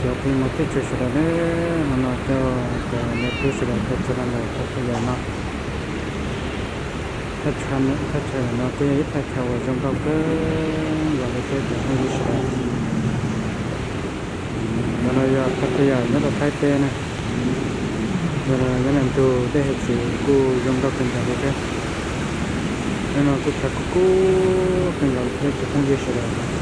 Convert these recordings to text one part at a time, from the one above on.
Cov phooj ywg mos thiab tshua sawv daws, hnub no coj cov niam tub sawv daws tuaj txog rau ntawm thaj chaw no. Thaj chaw no twb yog ib thaj chaw uas zoo nkauj kawg nkaus li thiab cov phooj ywg sawv daws. Cov no yog Pattaya nyob rau Thaib teb na. Yog li nyob li ntug dej hiav txwv kuj zoo nkauj kawg nkaus li thiab. Hnub no kuj tshav kub kub kawg nkaus li thiab cov phooj ywg sawv daws.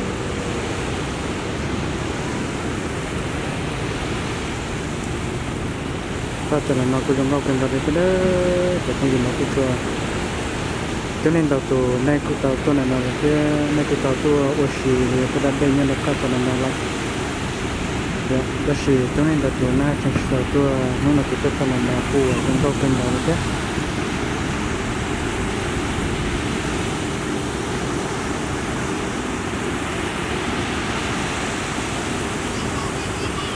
Thaj chaw ntawm no kuj zoo nkauj kawg nkaus li thiab cov phooj ywg mos thiab tshua. Coob leej ntau tus nej kuj tau tuaj ntawm no lawm thiab nej kuj tau tuaj ua si los yog tuaj da dej nyob rau thaj chaw ntawm no lawm. Tab sis coob leej ntau tus nej tseem tsis tau tuaj, hnub no kuv tuaj txog ntawm no kuj zoo nkauj kawg nkaus li thiab.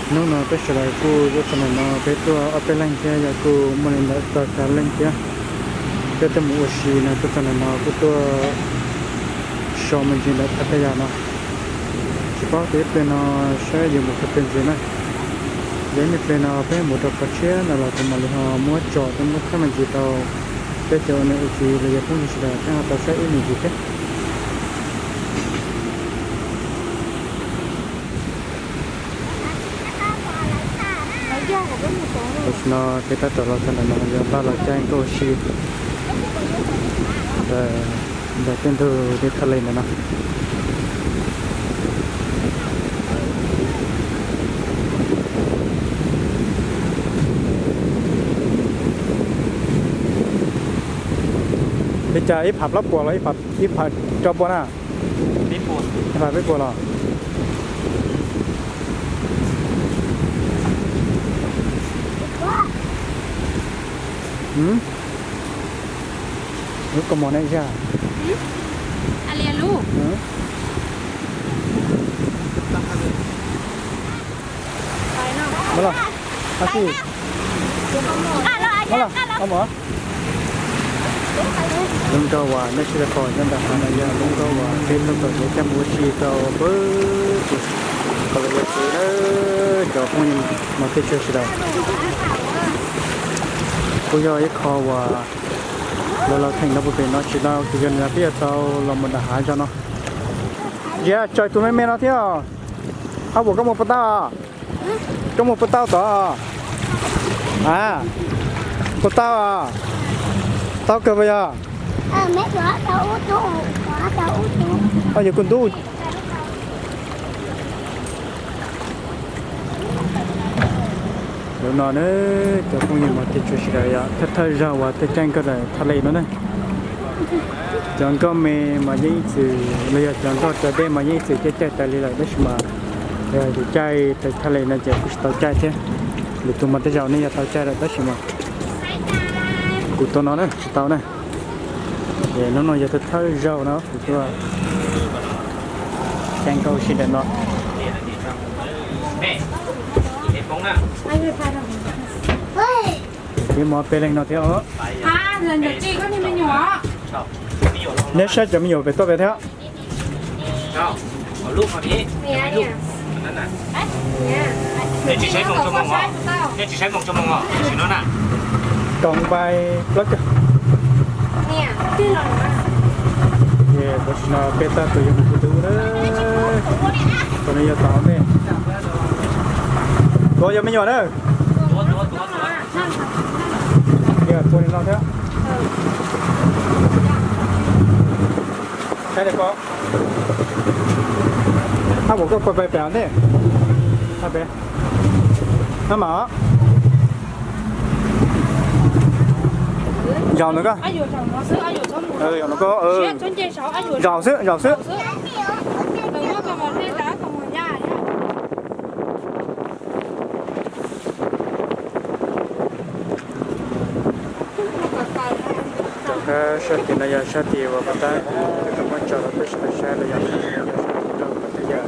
Hnub no peb sawv daws kuj tuaj txog ntawm no peb tuaj ob peb leeg thiab yog kuj muaj li ntawm tog xya leej thiab. Peb tuaj mus ua si no tuaj txog ntawm no kuj tuaj so me ntsis ntawm Pattaya no. Tsis paub tias ib pliag no saib yuav mus qhov twg ntxiv na. Yog ib me pliag no peb mus rau qhov tshiab no los kuv mam li ho muab tso peb muab thaij me ntsis rau peb cov ua niam ua txiv los yog phooj ywg sawv daws thiaj ho tau saib ib me ntsis thiab. Tam sim no peb tab tom los txog ntawm no yog npaj los caij nkauj ua si ntawm tej ntug tej thaj le ntawm no. Li cas ib phav plaub puas los ib phav rau puas na? Ib phav peb puas los? Lub kaus mom ne yog? Lub nkauj uas nej sib tham nyob ntawm hav no yog lub nkauj uas peb tuaj tau kev coj mus ua si rau peb tus, kom los yog txiv na, cov phooj ywg mos thiab tshua sawv daws. Kuj yog ib qho uas lawv los theem no puag pem no tsis tau, ces yog li no peb yuav tau los mus nram hav zog no. Ziab, tso tus me me no thiab. Hab, puas koj mus puas tau? Koj mus puas tau tod? A, puas tau? Tau kawg puas yog? Yog kuv ntub. Lub no na, cov phooj ywg mos thiab tshua sawv daws, yog thawj thawj zaug uas tuaj caij nkauj ntawm thaj le no na. Cov nkauj me mas yeej ib txwm, los yog cov nkauj tsav dej mas yeej ib txwm caij caij tas li lawm tab sis mas yog caij ntawm thaj le no ces kuj tsis tau caij thiab. Lwm tus mas tej zaum nej yuav tau caij lawm tab sis mas kuv tuaj no na tsis tau na. Ces hnub no yog thawj thawj zaug no kuv tuaj caij nkauj ua si ntawm no. Peb muaj peb leeg no thiab os. Neb saib cov me nyuam pem tuaj pem thiab. Kaum npaib plaub caug. Tam sim no peb tab tom yuav mus kuv tub na. Tus no yog tom ntej. Tuav yog me nyuam na. Tua li no thiab. Saib li ko. Ab, ua koj kua pais pem ntej. Ab, pem. Ab mam. Zaum ntawm ko. Zaum ntawm ko. Zaum xwb, zaum xwb. Rov qab sab tim no yog sab tim uas puas tab kuv tau muab tso los peb sawv daws saib los yog sab tim no yog sab tim rau puas tab yog.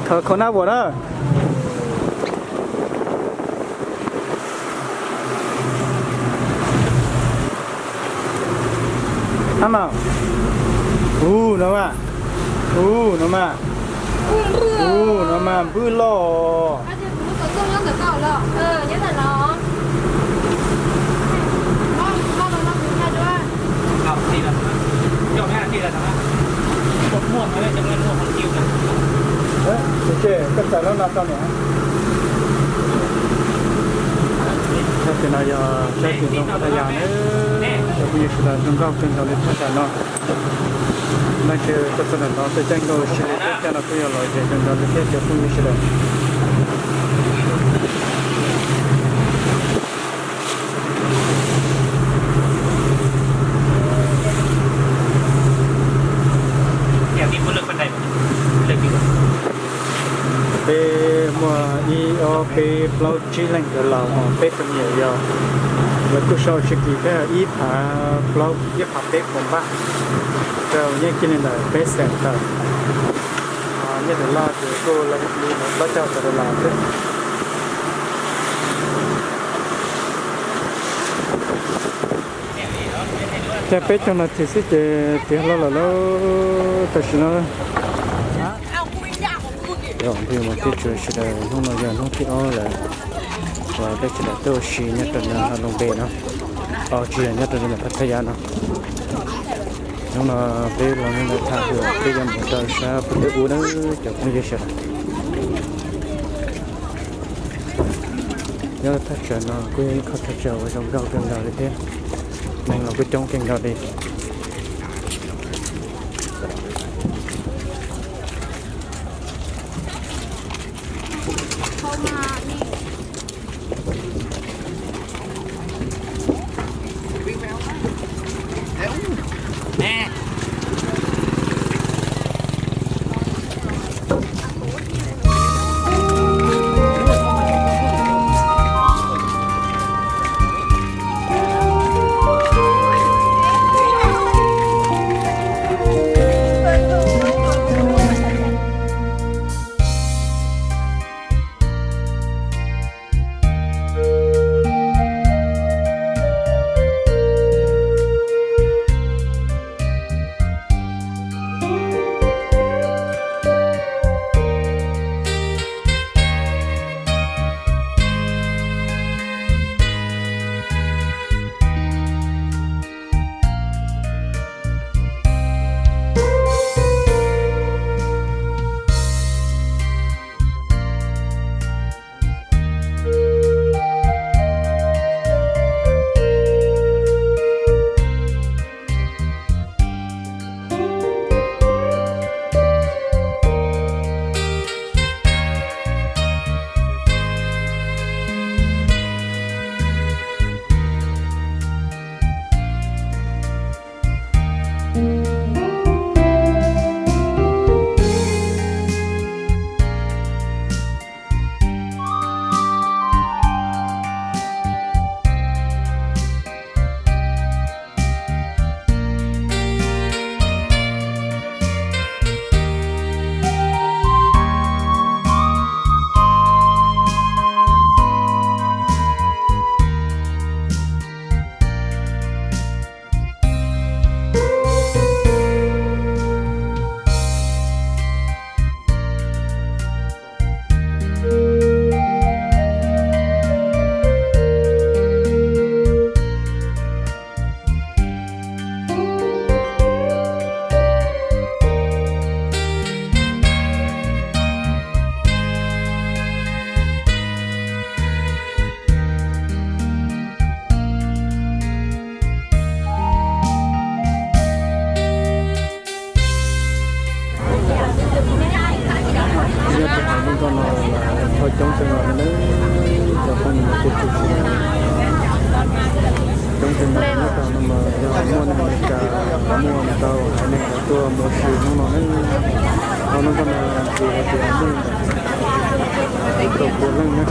Khov khov nab vuas na. Ab mas. Ub no mas. Ub no mas. Ub no mas npwb loj. Koj txais lub no rau niam. Tshaj tim no yog tshaj tim Zoo Pha Yas na. Cov phooj ywg sawv daws, zoo nkauj kawg nkaus li thaj tsam no. Leej twg tuaj txog ntawm no tej caij nkauj sib li peb cag no kuj yog lom zem kawg nkaus li thiab cov phooj ywg sawv daws. Peb muaj ib ob peb plaub tsib leej ntawd los peb tus me nyuam yog lawv kuj sau tsis kis thiab, ib phav plaub ib phav peb puas npaj rau nyob kiag li ntawm peb xeem tawm. Nyob ntawm Laj ces kuj li plaub caug tawm dollar xwb. Tag peb caug nas this xwb ces tiav hlo lawm lauj. Tam sim no cov phooj ywg teb chaws sawv daws, hnub no yog hnub thib ob lawm uas peb sawv daws tuaj ua si nyob rau ntawm Halong Bay no, tsis yog nyob rau ntawm Pattaya no. Hnub no peb los ntawm thaj hwm peb yuav mus rau sab pem teb ub na cov phooj ywg sawv daws. Nyob thaj tsam no kuj yog ib qho thaj tsam uas zoo nkauj kawg nkaus li thiab, neeg los kuj coob kawg nkaus li. Nyob rau hauv lub nkoj no los thawj coob kawg nkaus li na, cov phooj ywg teb chaws sawv daws. Coob kawg nkaus nyob rau no mas yog muaj neeg Amelikas, muaj ntau haiv neeg los tuaj mus ua si hnub no na. Hauv lub nkoj no ces hais tias muaj li ntawm tau pua leej na.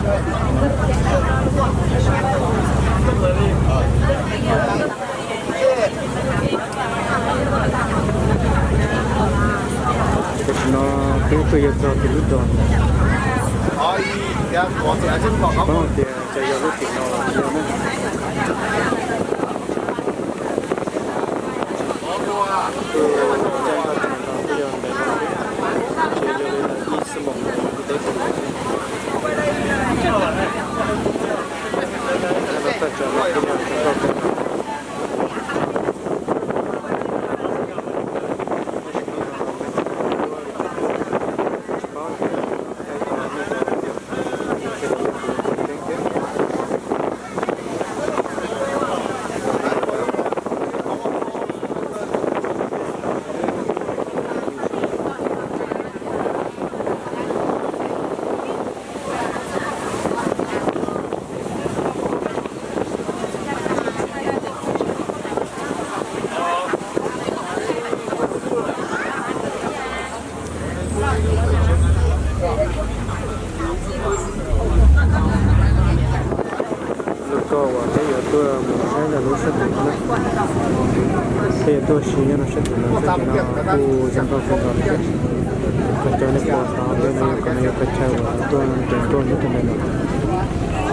Tam sim no peb twb yuav txog Ces lub zos no, paub hais tias ces yog lub tim no los tsis yog ne. Tus tseem nrog tus no twb yog ntev loo, ces yog li ntawd ib xuab moos mus teb teb. Nyob rau thaj tsam no kuj yog zoo nkauj kawg nkaus. Lub koj uas peb yuav tuaj mus saib rau lub sab tim no na, peb yuav tuaj sim nyob rau sab tim no, sab tim no kuj zoo nkauj kawg nkaus li thiab. Qhov cov nej pom tod ntawd no yog kom nws yog qhov chaw uas tuaj nres nkauj nyob rau ntawm no.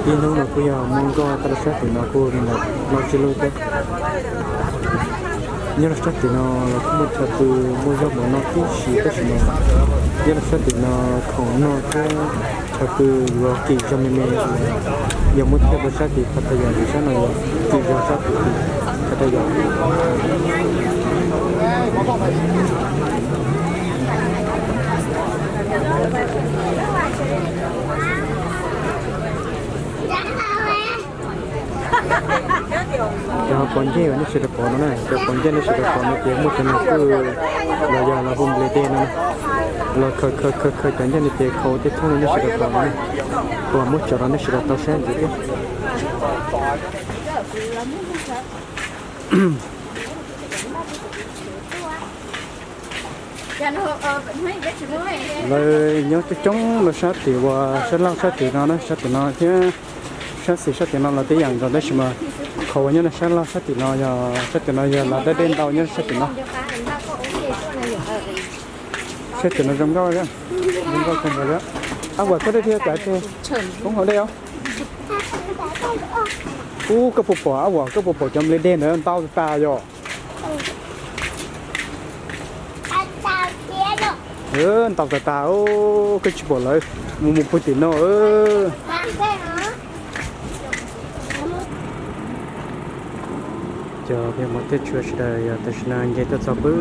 Ib hnub no kuj yog muaj nkauj tau rau sab tim no kuj li ntawd no tsis lub thiab. Nyob rau sab tim no los kuj muaj chaw pw muaj zaub mov noj tib si tab sis mas nyob rau sab tim no khoom noj thiab chaw pw yuav kim zog me me, yog muab thiaj rau sab tim qhov twg yog sab no yog kim zog sab tim qhov twg yog. Cov pob ntseg uas nej sawv daws pom no na, cov pob ntseg nej sawv daws pom no ces muaj cov no xwb los yog los hu nplej dej no na. Los khaws khaws khaws khaws cov ntseg no ces khaws tej thoob li nej sawv daws pom no na, uas muab tso rau nej sawv daws tau saib ntxiv thiab. Lawv nyob coob coob rau sab tim uas sab laug sab tim no na, sab tim no thiab sab xis sab tim no los tib yam nkaus tab sis mas qhov uas nyob rau sab laug sab tim no yog sab tim no yog los daj dej ntau nyob sab tim no. Sab tim no zoo nkauj, zoo nkauj kawg nkaus li. Ab, uas koj dej thiab cas ces poob hauv dej os. Ub, koj puas pom, ab, uas koj puas pom cov nplej dej ntawd ntau tas tas yom? Ntau tas tas, koj tsis pom lawm, mus mus puag tim no. Cov peb mus tej tshua sawv daws yog tam sim no nce tuaj txog pw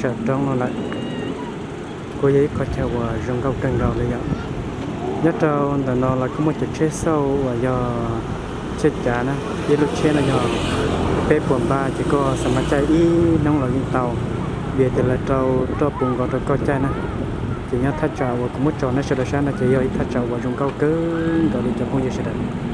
sab roob no lawm. Kuj yog ib qhov chaw uas zoo nkauj kawg nkaus li yom. Nyob rau ntawm no los kuj muaj cov tsheb xauj uas yog tsheb cav na, ib lub tsheb no yog peb puas npab ces koj xam mas caij ib hnub los yeej tau, vim tias lawv rau roj puv nkaus rau koj caij na. Ces nyob thaj tsam uas kuv muab tso nej sawv daws saib no ces yog ib thaj tsam uas zoo nkauj kawg nkaus li cov phooj ywg sawv daws.